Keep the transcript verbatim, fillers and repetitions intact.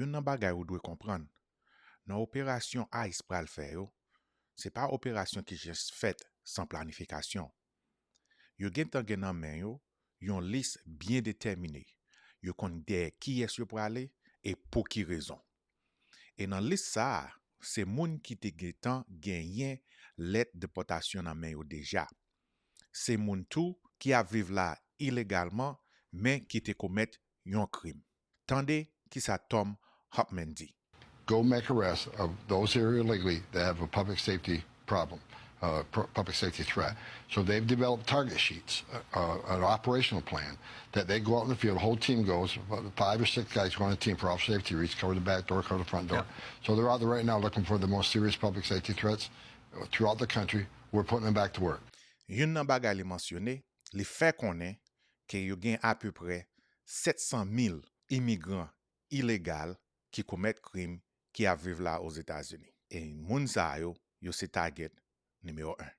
Youn nan bagay ou dwe konprann, nan operasyon ICE pral fè yo, se pa operasyon ki jis fèt san planifikasyon. Yo gentan gen nan men yo yon lis byen detèmine. Yo konn dèyè kiyès yo prale e pou ki rezon. E nan lis sa a, se moun ki te gentan genyen lèt depòtasyon nan men yo deja. Se moun tou ki ap viv la ilegalman, men ki te komèt yon krim. Tande kisa Tom Hoffman di. Go make arrests of those here illegally that have a public safety problem, uh, pu- public safety threat. So they've developed target sheets, uh, uh, an operational plan that they go out in the field. The whole team goes, about five or six guys go on a team for officer safety reasons, cover the back door, cover the front door. So they're out there right now looking for the most serious public safety threats uh, throughout the country. We're putting them back to work. Youn nan bagay li mansyone, li fè konnen ke yo gen apeprè sèt san mil imigran ilegal ki komèt krim ki ap viv la Ozetazini. E moun sa yo, yo se target nimewo en.